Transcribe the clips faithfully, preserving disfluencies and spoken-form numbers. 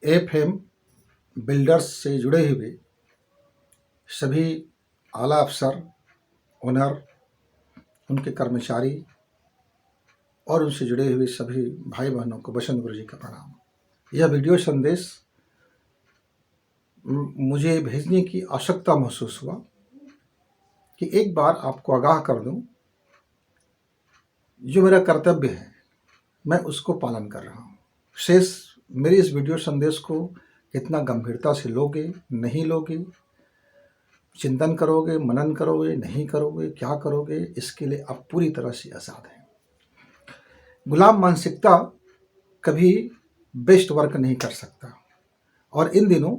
F M builders से जुड़े हुए सभी आला अफसर, ओनर, उनके कर्मचारी और उनसे जुड़े हुए सभी भाई बहनों को बसंत गुरु जी का प्रणाम। यह वीडियो संदेश म-, मुझे भेजने की आवश्यकता महसूस हुआ कि एक बार आपको आगाह कर दूं, जो मेरा कर्तव्य है, मैं उसको पालन कर रहा हूँ। शेष मेरे इस वीडियो संदेश को कितना गंभीरता से लोगे, नहीं लोगे, चिंतन करोगे, मनन करोगे, नहीं करोगे, क्या करोगे, इसके लिए आप पूरी तरह से आज़ाद हैं। गुलाम मानसिकता कभी बेस्ट वर्क नहीं कर सकता। और इन दिनों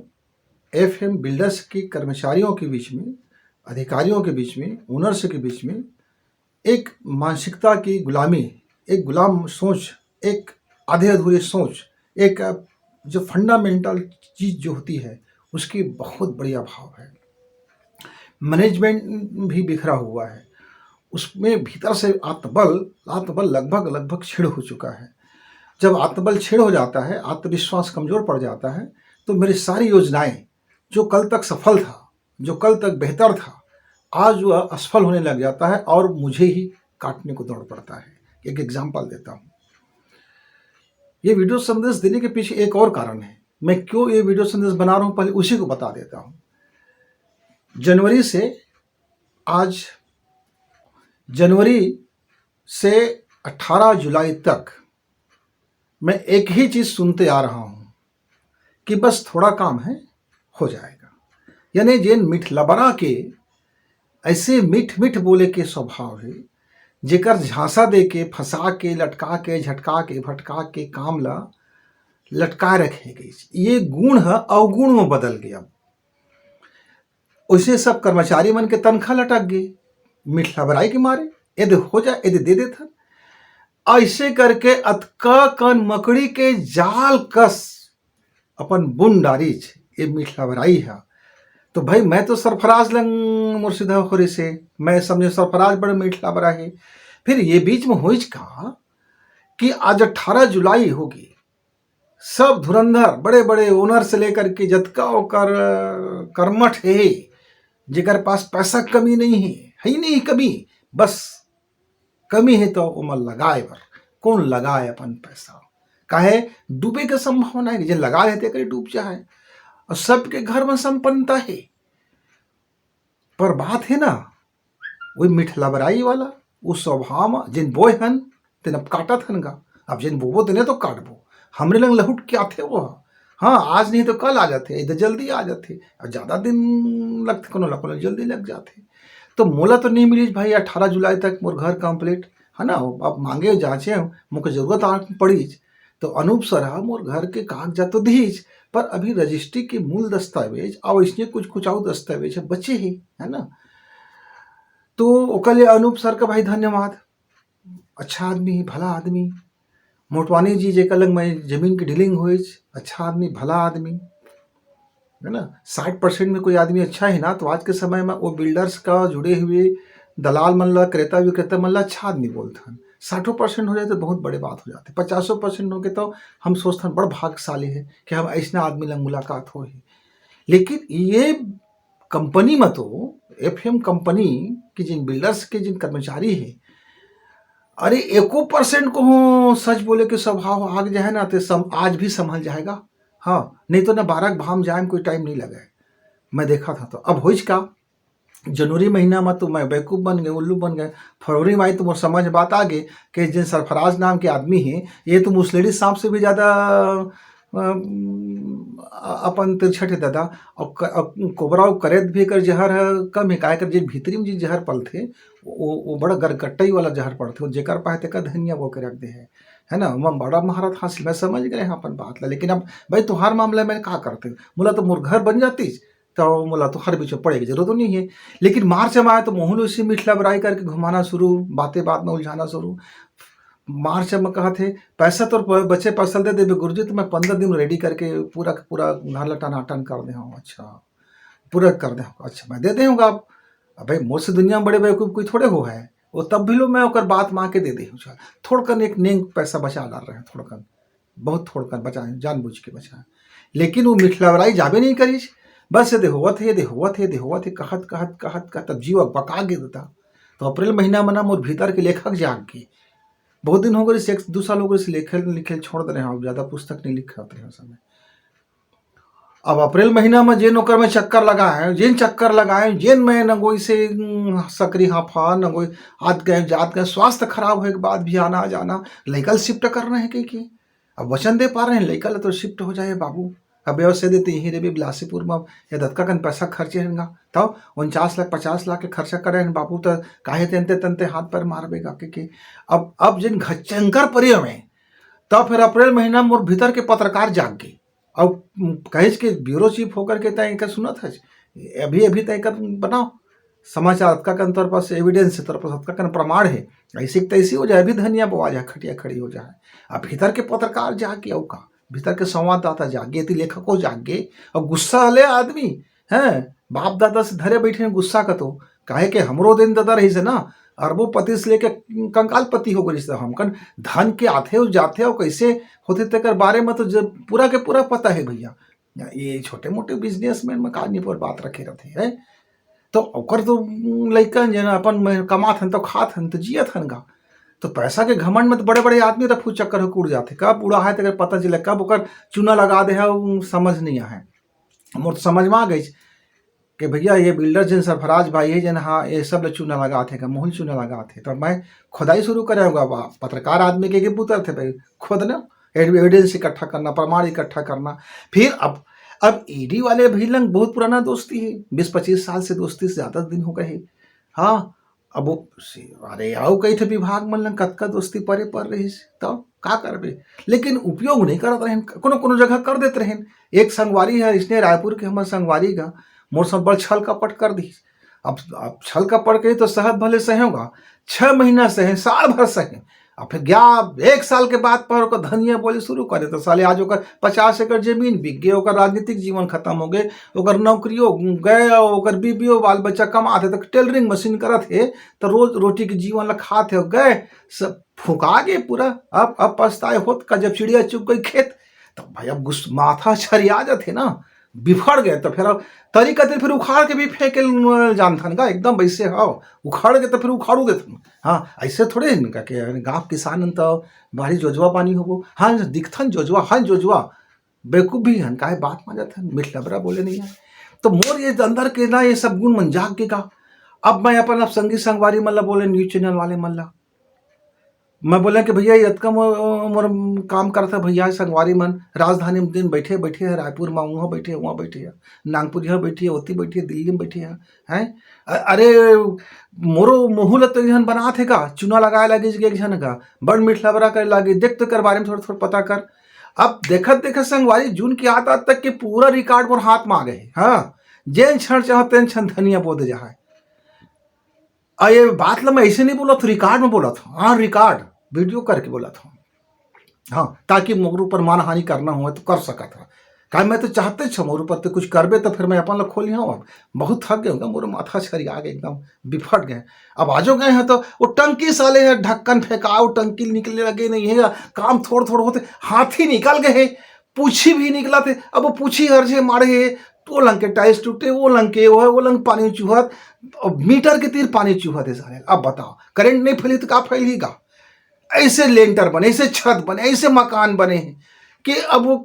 एफ एम बिल्डर्स के कर्मचारियों के बीच में, अधिकारियों के बीच में, ओनर्स के बीच में एक मानसिकता की गुलामी, एक गुलाम सोच, एक आधे अधूरे सोच, एक, अ, जो फंडामेंटल चीज़ जो होती है, उसकी बहुत बड़ी अभाव है। मैनेजमेंट भी बिखरा हुआ है, उसमें भीतर से आत्मबल, आत्मबल लगभग, लगभग क्षीण हो चुका है। जब आत्मबल क्षीण हो जाता है, आत्मविश्वास कमज़ोर पड़ जाता है, तो मेरी सारी योजनाएं, जो कल तक सफल था, जो कल तक बेहतर था, आज वह असफल होने लग जाता है और मुझे ही काटने को दौड़ पड़ता है। एक एग्जाम्पल देता हूँ। ये वीडियो संदेश देने के पीछे एक और कारण है। मैं क्यों ये वीडियो संदेश बना रहा हूँ, पहले उसी को बता देता हूँ। जनवरी से आज, जनवरी से अठारह जुलाई तक मैं एक ही चीज़ सुनते आ रहा हूँ कि बस थोड़ा काम है, हो जाएगा। यानी जिन मिठलबरा के ऐसे मीठ मीठ बोले के स्वभाव है, जेकर झांसा दे के, फंसा के, लटका के, झटका के, भटका के काम ला लटका रखे गई, ये गुण ह अवगुण में बदल गया। वैसे सब कर्मचारी मन के तनखा लटक गए मिठलबराई के मारे, एदे हो जा, एदे दे देथन। ऐसे करके अतका कन मकड़ी के जाल कस अपन बुन डारिच ये मिठलबराई ह। तो भाई, मैं तो सरफराज लंग मुर्शिदा होरे से, मैं समझे सरफराज बड़े मिठलबरा है। फिर ये बीच में होइच का कि आज अठारह जुलाई होगी, सब धुरंधर, बड़े-बड़े ओनर से लेकर के जतका ओकर कर्मठ हे, जेकर पास पैसा कमी नहीं हे, हे ही नहीं कमी, बस कमी हे तो ओमन लगाए बर। कौन लगाए अपन पैसा? काहे डूबे के संभावना हे, जे लगा लेते करे डूब जाए। और सबके घर में संपन्नता हे, पर बात हे ना, वही मिठलबराई वाला, वो स्वभाव म जेन बोए हन, तेन अब काटत हन गा। अब जेन बोबो तेने तो काटबो। हमरे लंग लहुट के आथे वो। हाँ, आज नहीं तो कल आ जाथे, इधर जल्दी आ जाथे। अब ज़्यादा दिन लगथे, कोनो ला, कोनो ला जल्दी लग जाथे। तो मोला तो नहीं मिलिस भाई अठारह जुलाई तक मोर घर कंप्लीट, है ना? अब मांगे जांचे, मोके जरूरत आ पड़िस, तो अनूप सर ह मोर घर के कागजात तो दीस, पर अभी रजिस्ट्री के मूल दस्तावेज और इसने कुछ कुछ और दस्तावेज है बचे ही, है ना? तो ओकर लिए अनूप सर का भाई धन्यवाद। अच्छा आदमी, भला आदमी। मोटवानी जी जेकर लंग मैं जमीन की डीलिंग होइस, अच्छा आदमी, भला आदमी, है ना? साठ परसेंट में कोई आदमी अच्छा है ना, तो आज के समय में वो बिल्डर्स का जुड़े हुए दलाल मन ला, क्रेता विक्रेता मन ला अच्छा आदमी बोलथन। साठों परसेंट हो जाए तो बहुत बड़े बात हो जाथे। पचासों परसेंट होगे तो हम सोचथन बड़ भाग्यशाली है कि हम ऐसना आदमी लंग मुलाकात होही। लेकिन ये कंपनी में तो, एफ एम कंपनी के जिन बिल्डर्स के जिन कर्मचारी हे, अरे एको परसेंट को हो सच बोले के स्वभाव आग जाए ना, ते सम-, आज भी संभल जाएगा। हाँ, नहीं तो ना बारह के भाम जाए में कोई टाइम नहीं लगे। मैं देखा था तो अब होइच का, जनवरी महीना में तो मैं बेवकूफ़ बन गए, उल्लू बन गए। फरवरी में आई तो मोर समझ बात आ गई कि जिन सरफराज नाम के आदमी हे, ये तो मुसलेड़ी सांप से भी ज़्यादा, अम, अपन तिरछट हे दादा। और क-, और कोबरा और करेत भी एकर जहर है कम है, काहे कर जे भीतरी में जे जहर पलथे, वो, वो बड़ा गरगट्टई वाला जहर पड़थे, वो जेकर पाए तेकर धनिया बो के रख दे है, है ना? मैं बड़ा महारत हासिल, मैं समझ गए हैं अपन बात ला, लेकिन अब भाई तुहार मामला में का करते, मोला तो मोर घर बन जातीस, तो मोला तो हर बीच में पड़े की जरूरत नहीं है। लेकिन मार्च में आए तो मोहन उसी मिठलबराई करके घुमाना शुरू, बातें बात में उलझाना शुरू। मार्च में कहा थे, "पैसा तो प-, बचे पैसा दे देबे गुरुजी, तो मैं पंद्रह दिन रेडी करके पूरा का पूरा घर ला टनाटन कर दे हूँ।" अच्छा, पूरा कर दे हूँ। अच्छा, मैं दे दे हूँ आप। अबे, मोर से दुनिया में बड़े बेवकूफ़ कोई थोड़े हो है। वो तब भी लो, मैं ओकर बात मान के दे दे हूँ। चल, थोड़कन एक नेंग पैसा बचा डाल रहे हैं, थोड़कन, बहुत थोड़कन बचाए, जानबूझ के बचाए। लेकिन वो मिठलवराई जाबे नहीं करिस। बस ये दे होवत हे, ये दे होवत हे, ये दे होवत हे, कहत, कहत, कहत, कहत, तब जीव अकबका गे देता। तो अप्रैल महीना म ना मोर भीतर के लेखक जाग गे। बहुत दिन हो गए, एक दू साल हो गए, लिखे, लिखे छोड़ दे रहे हैं, अब ज़्यादा पुस्तक नहीं लिखत रहे हैं उस समय। अब अप्रैल महीना में जेन ओकर में चक्कर लगाए, जेन चक्कर लगाए, जेन में न कोई से, उम, सकरी हाफा, न कोई आत गए, जात गए, स्वास्थ्य खराब होए के बाद भी आना जाना, लइका ल शिफ्ट करना है कहि के। अब वचन दे पा रहे हैं, लइका ल तो शिफ्ट हो जाए बाबू। अब व्यवस्था देते यहीं रे बिलासीपुर में, या दतका कन पैसा खर्चे हैं गा, तब उनचास लाख, पचास लाख के खर्चा करे हैं बाबू, तो काहे तेनते तेनते हाथ पैर मारबे गा कहि के। अब, अब जिन घचंकर परियो में, तब फिर अप्रैल महीना मोर भीतर के पत्रकार जाग गे। अब कहिस के ब्यूरो चीफ होकर के तय एकर सुनत है, अभी, अभी तय एकर बनाओ समाचार, अतका कन तोर पास एविडेंस है, तोर पास अतका कन प्रमाण है, ऐसी के तैसी हो जाए, अभी धनिया बोआ जाए, खटिया खड़ी हो जाए। अब भीतर के पत्रकार जाके, अउ का, भीतर के संवाददाता जागे, ती लेखको जागे, अब गुस्सा ले आदमी, हैं, बाप दादा से धरे बैठे हैं गुस्सा का तो, काहे के हमरो दिन दादा रही से ना, अरबों पति से लेके कंकाल पति हो गई, हमकन धन के आथे अउ जाथे अउ कैसे होथे तेकर बारे में तो जब पूरा के पूरा पता है भैया। ये छोटे मोटे बिजनेसमैन में का निपोर बात रखे रहते हैं, तो ओकर तो लइका जेन अपन में कमात हन तो खात हन तो जियत हन गा। तो पैसा के घमंड में तो बड़े बड़े आदमी रफू चक्कर हो उड़ जाते, कब बूढ़ा है तेकर पता चले, कब ओकर चूना लगा दे है, उ समझ नहीं आए। मोर तो समझ में आ गई कि भैया ये बिल्डर जेन सरफराज भाई है जेन, हाँ, ये सब ले चूना लगात हे का, मोहन चूना लगात हे। तो मैं खुदाई शुरू करे होगा, पत्रकार आदमी के, के पुत्र थे भाई, खुद ना एविडेंस इकट्ठा करना, प्रमाण इकट्ठा करना। फिर अब, अब ईडी वाले भी लंग बहुत पुराना दोस्ती है, बीस पच्चीस साल से दोस्ती, से ज़्यादा दिन हो गए हैं। हाँ, अब वो से-, अरे, आओ कही थे विभाग मन लंग कतका दोस्ती परे पर रही, तो का करबे? लेकिन उपयोग नहीं करत रहेन, कोनो कोनो जगह कर देत रहेन। एक संगवारी है, इसने रायपुर के हमर संगवारी का, मोर सब बड़ छल कपट कर दी। अब, अब छल कपट के तो सहत भले सहे होगा, छह महीना सहे, साल भर सहे, अब फिर गया, एक साल के बाद पर ओकर धनिया बोले शुरू करे, तो साले आज ओकर पचास एकड़ जमीन बिक गए, ओकर राजनीतिक जीवन खत्म हो गए, ओकर नौकरियों गए, ओकर बीबियों बाल बच्चा कमात हे, तो टेलरिंग मशीन करत हे, तो रोज रोटी के जीवन ला खात हे, गए, सब फुका गए पूरा। अब, अब पछताए होत का, जब चिड़िया चुग गई खेत, तो भाई अब गुस्स-, माथा छरिया जाथे ना, बिफड़ गए, तो फिर अब तरीका दिन फिर उखाड़ के भी फेंके ल-, जानथन का, एकदम वैसे हो, उखाड़ के तो फिर उखाड़ू देथन। हाँ, ऐसे थोड़े इनका के गाँव किसान हन तो भारी जोजवा पानी होबो। हाँ, दिखथन जोजवा, हाँ जोजवा, बेवकूफ भी हन, काहे बात मान जाथन, मीठ लबरा बोले नहीं है। तो मोर ये अंदर के ना ये सब गुण मन जाग के का, अब मैं अपन अब संगी संगवारी मन ला बोले, न्यूज चैनल वाले मन ला, मैं बोले कि भैया, ये अतका मोर, मोर काम करत हे भैया, संगवारी मन राजधानी में दिन बैठे, बैठे हे, रायपुर में उहाँ बैठे, उहाँ बैठे हे, नागपुर यहाँ बैठे हे, ओती बैठे हे, दिल्ली में बैठे हे, हैं? अ-, अरे, मोरो मोहू ल तो एक झन बनात हे का, चूना लगाए लगे एक झन का, बड़ मीठ लबरा करे लगे, देख तो कर बारे में थोड़ा, थोड़ा पता कर। अब देखत, देखत संगवारी जून के आत, आत तक के पूरा रिकॉर्ड मोर हाथ में आ गए हे। हाँ, जेन क्षण चाहो तेन क्षण धनिया बो दे जाए। आ, ये बात ला मैं ऐसे नहीं बोलत हूँ, रिकॉर्ड में बोलत हूँ। हाँ, रिकॉर्ड, वीडियो करके बोलत हूँ। हाँ, ताकि मोर ऊपर मानहानि करना हो तो कर सकत हव। काहे मैं तो चाहते छ मोर ऊपर तो कुछ करबे तो फिर मैं अपन ला खोली हूँ। अब बहुत थक गए होंगे, मोर माथा छरिया गए, एकदम बिफट गए। अब आजो गए हैं तो वो टंकी साले है, ढक्कन फेंकाओ, टंकी निकले लगे नहीं है, काम थोड़ थोड़ होते हाथी निकल गए है, पूछी भी निकला थे। अब वो पूछी हर जे मारे है, तो वो लंग के टाइल्स टूटे, वो लंग के वो है, वो लंग पानी चूहत, अब मीटर के तीर पानी चूहत है साले। अब बताओ, करंट नहीं फैली तो का फैली का? ऐसे लेंटर बने, ऐसे छत बने, ऐसे मकान बने हैं कि अब वो,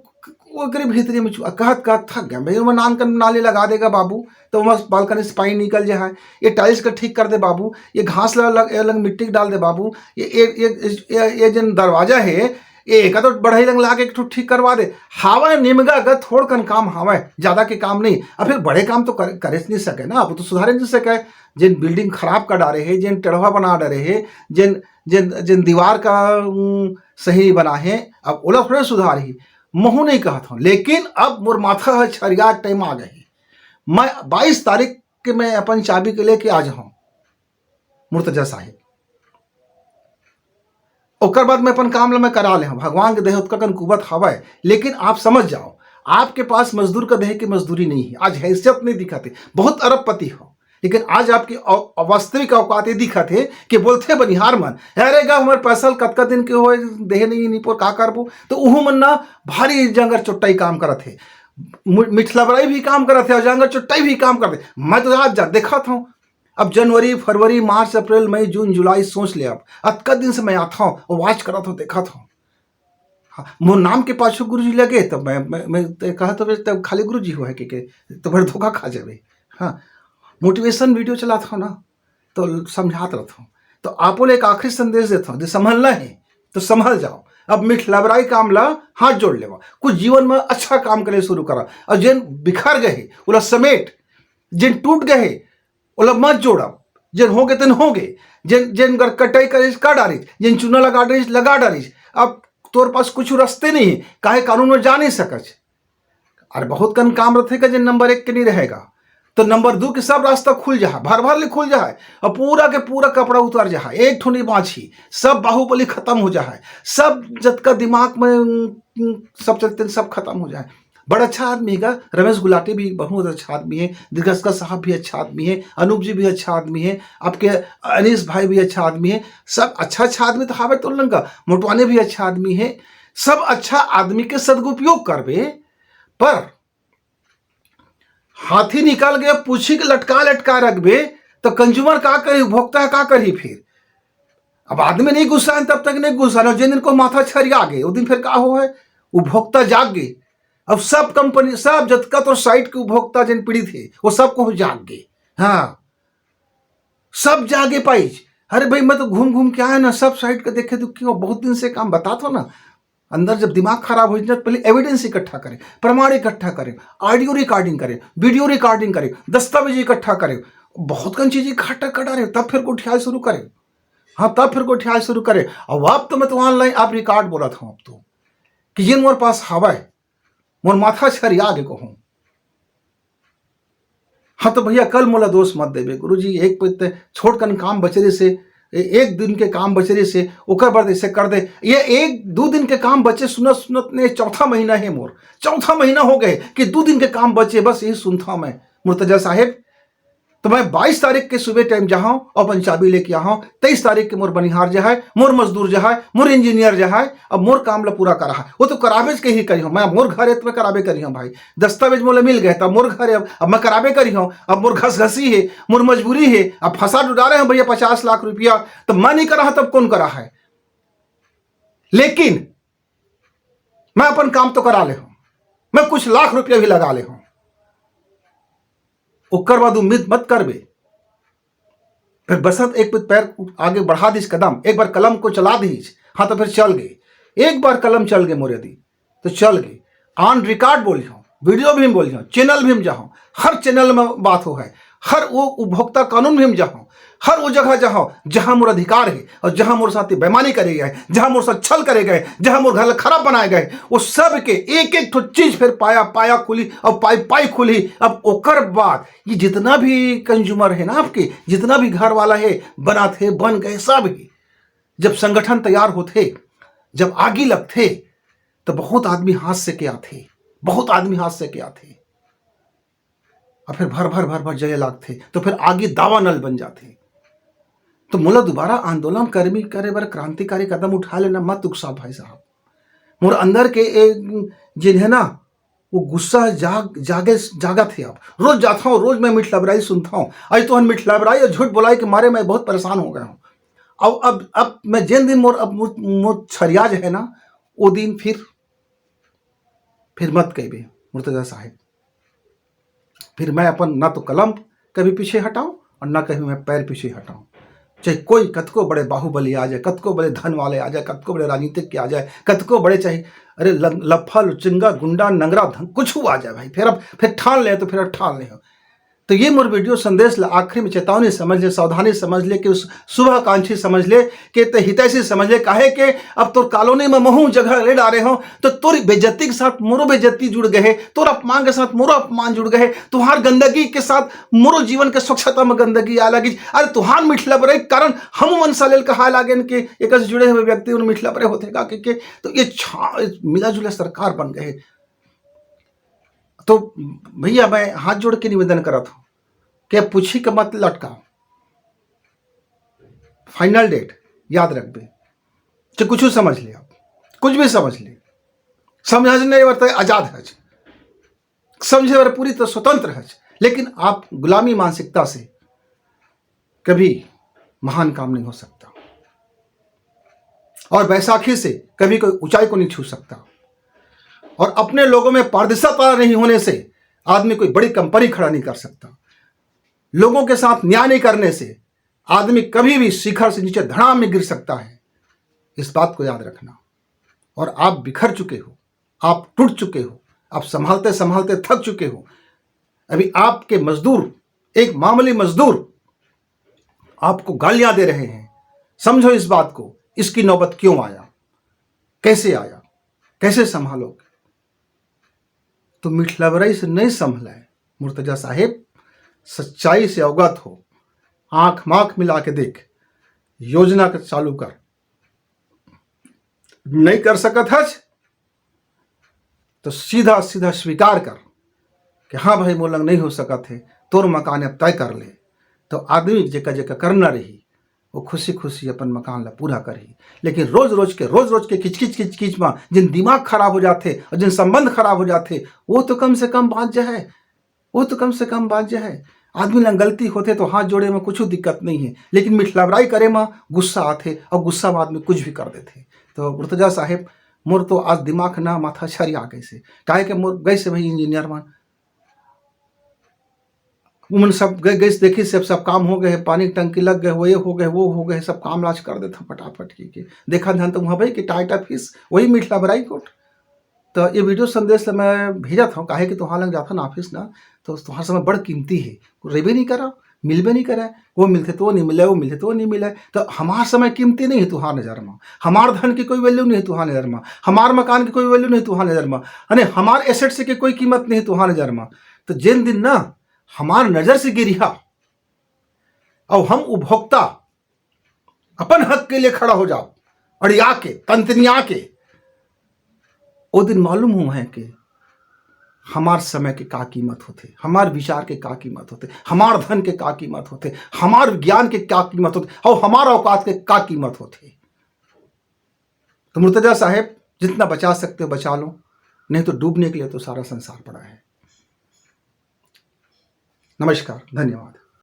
वो करीब भीतरी में चूहा कहत, कहत थक गया। भाई, मैं नान कर नाली लगा देगा बाबू, तो वहाँ बालकनी से पानी निकल जाए। ये टाइल्स का ठीक कर दे बाबू, ये घास ला लग, ये लंग मिट्टी डाल दे बाबू, ये, ये, ये, ये, ये जिन दरवाजा है, ये एका तो बढ़ई लंग लाके एक ठो ठीक करवा दे। हावय निमगा ग थोड़ कन काम हावय, ज्यादा के काम नहीं। अब फिर बड़े काम तो कर, करे नहीं सके ना, अब तो सुधारे नहीं सके। जिन बिल्डिंग खराब कर डारे है, जिन टेढ़वा बना डारे है, जिन, जिन, जिन दीवार का, उम, सही बना है, अब ओला थोड़े सुधार ही। महू नहीं कहत हूँ, लेकिन अब मोर माथा ह छरिया टाइम आ गए। मैं बाईस तारीख के मैं अपन चाबी के लेके आ जाऊँ मुर्तजा साहिब। ओकर बाद मैं अपन काम ला मैं करा ले हूँ। भगवान के देहे ओतका कन कुबत हवय, लेकिन आप समझ जाओ, आपके पास मजदूर का देहे की मजदूरी नहीं है। आज हैसियत नहीं दिखाते, बहुत अरबपति हो, लेकिन आज आपकी औ-, वास्तविक औकात ये दिखत हे कि बोलथे बनिहार मन, "अरे गा, हमर पैसा ल कतका दिन के होए, देहे नहीं निपोर, का करबो?" तो उहू मन ना भारी जांगर चोट्टाई काम करत हे, मु-, मिठलबराई भी काम करत हे और जांगर चोट्टाई भी काम करत हे। मैं तो आज जा देखत हूँ, अब जनवरी, फरवरी, मार्च, अप्रैल, मई, जून, जुलाई सोच ले, अब अतका दिन से मैं आत हूँ, watch करत हूँ, देखत हूँ। हाँ, मोर नाम के पाछू गुरुजी लगे, तब मैं, मैं, मैं ते कहत हवे, "तब खाली गुरुजी हो है के, के, तो बड़ धोखा खा जाबे।" हाँ, motivation video चलात हूँ ना, तो समझात रहत हूँ। तो आपो ले एक आखिरी संदेश देत हूँ, जे संभलना है, तो संभल जाओ। अब मिठलबराई काम ला हाथ जोड़ लेवा, कुछ जीवन में अच्छा काम करे शुरू करा, और जेन बिखर गए हे, ओला समेट, जेन टूट गए हे, ओला मत जोड़ब। जेन होगे तेन होगे, जेन, जेन गर कटाई करिस, कर डारिस, जेन चूना लगा डारिस, लगा डारिस। अब तोर पास कुछ रस्ते नहीं है, काहे कानून में जा नहीं सकच। अरे बहुत कन काम रथे का, जेन नंबर एक के नहीं रहेगा, तो नंबर दू के सब रास्ता खुल जा है, भर भर ले खुल जा है, और पूरा के पूरा कपड़ा उतर जा है, एक ठो नहीं बाँची, सब बाहुबली खत्म हो जा है, सब जतका दिमाग में, उम, सब चलते सब खत्म हो जाए। बड़ अच्छा आदमी हे गा, रमेश गुलाटी भी बहुत अच्छा आदमी हे, दिलखुश साहब भी अच्छा आदमी हे, अनूप जी भी अच्छा आदमी हे, आपके अनीस भाई भी अच्छा आदमी हे, सब अच्छा अच्छा आदमी तो हावे तोर लंका, मोटवानी भी अच्छा आदमी हे। सब अच्छा आदमी के सदुपयोग करबे, पर हाथी निकल गए, पूछी के लटका लटका रखबे, तो consumer का करी, उपभोक्ता का करी फिर? अब आदमी नहीं गुस्सा है, तब तक नहीं गुस्सा, जेन दिन को माथा छरिया गे, वो दिन फिर का हो है? उपभोक्ता जाग गे। अब सब कंपनी, सब जतका तोर site के उपभोक्ता जेन पीड़ित हे, वो सब को जाग गे। हाँ, सब जागे पाइज। अरे भाई, मैं तो घूम घूम के आया ना, सब site के देखे, दुखी हो, बहुत दिन से काम बतात हो ना। अंदर जब दिमाग खराब हो जाए, पहले evidence इकट्ठा करें, प्रमाण इकट्ठा करें, audio recording करें, video recording करें, दस्तावेज इकट्ठा करें, बहुत कन चीज इकट्ठा करा रहे, तब फिर गोठियाए शुरू करें। हाँ, तब फिर गोठियाए शुरू करें। अब, अब तो मैं तो online आप record बोलत हूँ, अब तो कि ये मोर पास हवा है, मोर माथा छरिया गे कहूँ। हाँ तो भैया, कल मोला दोष मत देबे गुरुजी, एक पे ते छोट कन काम बचे रहिस हे, ए-, एक दिन के काम बचे रहिस हे, ओकर बाद ऐसे कर दे। ये एक दू दिन के काम बचे, सुनत सुनत ने चौथा महीना हे मोर, चौथा महीना हो गए कि दू दिन के काम बचे, बस यही सुनता मैं। मुर्तजा साहेब, तो मैं बाईस तारीख के सुबह time जाहूँ और अपन चाबी लेके आहूँ। तेईस तारीख के मोर बनिहार जो है, मोर मजदूर जो है, मोर engineer जो है, अब मोर काम ला पूरा करा है, वो तो कराबेच के ही करिहूँ। मैं मोर घर है तो मैं कराबे करिहूँ भाई, दस्तावेज मोला मिल गए, तब मोर घर है, अब, अब मैं कराबे करिहूँ। अब मोर घसघसी है, मोर मजबूरी है, अब फंसा डुडा रहे हैं भैया पचास लाख रुपया, तब मैं नहीं करा है तब कौन करा है? लेकिन मैं अपन काम तो करा ले हूँ, मैं कुछ लाख रुपया भी लगा ले हूँ, ओकर बाद उम्मीद मत करबे। फिर बसंत एक पैर आगे बढ़ा दीस कदम, एक बार कलम को चला दीस, हाँ तो फिर चल गए। एक बार कलम चल गए मोर यदि, तो चल गए। On record बोलिहूँ, video भी बोलिहूँ, channel भी जाहूँ, हर channel में बात हो है, हर वो उपभोक्ता कानून भी जाहूँ, हर वो जगह जाहूँ जहाँ मोर अधिकार है और जहाँ मोर साथ बेईमानी करे गए, जहाँ मोर साथ छल करे गए, जहाँ मोर घर ला खराब बनाए गए, वो सब के एक एक ठो चीज फिर पाया पाया खुली और पाई पाई खुली। अब ओकर बाद ये जितना भी consumer है ना आपके, जितना भी घर वाला है, बनात है, बन गए सब ही, जब संगठन तैयार होथे, जब आगी लगथे, तो बहुत आदमी हाथ से के आथे, बहुत आदमी हाथ से के आथे, और फिर भर भर भर भर जले लागथे, तो फिर आगी दावानल बन जाथे। तो मोला दोबारा आंदोलन कर्मी करे बर, क्रांतिकारी कदम उठा लेना मत उकसा भाई साहब। मोर अंदर के ए, जेन है ना, वो गुस्सा जाग जागे जागत है। अब रोज जाता हूँ, रोज मैं मिठलबराई सुनता हूँ। आज तो हम मिठलबराई और झूठ बोलाई के मारे मैं बहुत परेशान हो गया हूँ। अब अब अब मैं जेन दिन मोर अब मोर, मोर छरिया जो है ना, वो दिन फिर फिर मत कहबे मुर्तजा साहेब। फिर मैं अपन ना तो कलम कभी पीछे हटाऊं और ना कभी मैं पैर पीछे हटाऊं। चाहे कोई कतको बड़े बाहुबली आ जाए, कतको बड़े धन वाले आ जाए, कतको बड़े राजनीतिक के आ जाए, कतको बड़े चाहे, अरे ल-, लफा लुचंगा गुंडा नंगरा धन कुछ आ जाए भाई, फिर अब फिर ठान ले तो फिर अब ठान ले हो। तो ये मोर video संदेश ला आखिरी में चेतावनी समझ ले, सावधानी समझ ले, कि उस शुभाकांक्षी समझ ले, कि ते हितैषी समझ ले, काहे के अब तोर colony में महू जगह ले डारे हो, तो तोर बेइज्जती के साथ मोरो बेइज्जती जुड़ गए है, तोर अपमान के साथ मोरो अपमान जुड़ गए है, तुहार गंदगी के साथ मोरो जीवन के स्वच्छता में गंदगी आए लगी। अरे तुहार मिठलबराई के कारण हम मनसा लेल कहाए लागेन कि एक से जुड़े हुए व्यक्ति उन मिठलबरे होथे का के, के, तो ये छा-, मिला जुला सरकार बन गए। तो भैया, मैं हाथ जोड़ के निवेदन करत हूँ, के पूछी के मत लटकाओ। फाइनल डेट याद रखबे। चाहे कुछ समझ ले, आप कुछ भी समझ ले, समझने बर तो आजाद हच, समझे बर पूरी तरह स्वतंत्र हच, लेकिन आप गुलामी मानसिकता से कभी महान काम नहीं हो सकता और बैसाखी से कभी कोई ऊंचाई को नहीं छू सकता। और अपने लोगों में पारदर्शिता नहीं होने से आदमी कोई बड़ी कंपनी खड़ा नहीं कर सकता। लोगों के साथ न्याय नहीं करने से आदमी कभी भी शिखर से नीचे धड़ाम में गिर सकता है। इस बात को याद रखना। और आप बिखर चुके हो, आप टूट चुके हो, आप संभालते संभालते थक चुके हो। अभी आपके मजदूर, एक मामूली मजदूर आपको गालियां दे रहे हैं। समझो इस बात को, इसकी नौबत क्यों आया, कैसे आया, कैसे संभालोगे? तो मिठलबराई से नहीं संभला है। मुर्तजा साहेब, सच्चाई से अवगत हो, आंख माख मिला के देख, योजना के चालू कर। नहीं कर सकत हच तो सीधा सीधा स्वीकार कर कि हाँ भाई, मोर लंग नहीं हो सकत है, तोर मकान अब तय कर ले। तो आदमी जेका जेका करना रही, वो खुशी खुशी अपन मकान ला पूरा करही। लेकिन रोज रोज के, रोज रोज के किचकिच किचकिच में जिन दिमाग खराब हो जाथे और जिन संबंध खराब हो जाथे, वो तो कम से कम बांच जाए, वो तो कम से कम बांच जाए। आदमी ला गलती होथे तो हाथ जोड़े में कुछ दिक्कत नहीं है, लेकिन मिठलबराई करे में गुस्सा आथे और गुस्सा में आदमी कुछ भी कर देथे। तो मुर्तजा साहेब, मोर तो आज दिमाग ना माथा छरिया गइसे, काहे के मोर गइसे भाई इंजीनियर मन, उमन सब गए, गइस देखिस, सब, सब काम हो गए, पानी की टंकी लग गए, वो ये हो गए, वो हो गए, सब काम लाज कर देता फटाफट की, की। देखा ध्यान तो वहाँ भाई कि टाइट ऑफिस, वही मिठलबराई कोट। तो ये वीडियो संदेश से मैं भेजत हूँ, काहे कि तुहार लंग जाथन ऑफिस ना, तो तुहार समय बड़ कीमती है, रेबे नहीं करा, मिलबे नहीं करे, वो मिलथे तो नहीं मिले, वो मिलथे तो नहीं मिले। तो हमार समय कीमती नहीं है तुहार नजर में, हमार धन की कोई वैल्यू नहीं है तुहार नजर में, हमार मकान की कोई वैल्यू नहीं तुहार नजर में, अने हमार एसेट्स की कोई कीमत नहीं तुहार नजर में। तो जिन दिन ना हमार नजर से गिरिहा और हम उपभोक्ता अपन हक के लिए खड़ा हो जाओ, अड़िया के, तनतनिया के, वो दिन मालूम हो है कि हमार समय के का कीमत होथे, हमार विचार के का कीमत होथे, हमार धन के का कीमत होथे, हमार ज्ञान के का कीमत होथे और हमार औकात के का कीमत होथे। तो मुर्तजा साहेब, जितना बचा सकते हो बचा लो, नहीं तो डूबने के लिए तो सारा संसार पड़ा है। नमस्कार, धन्यवाद।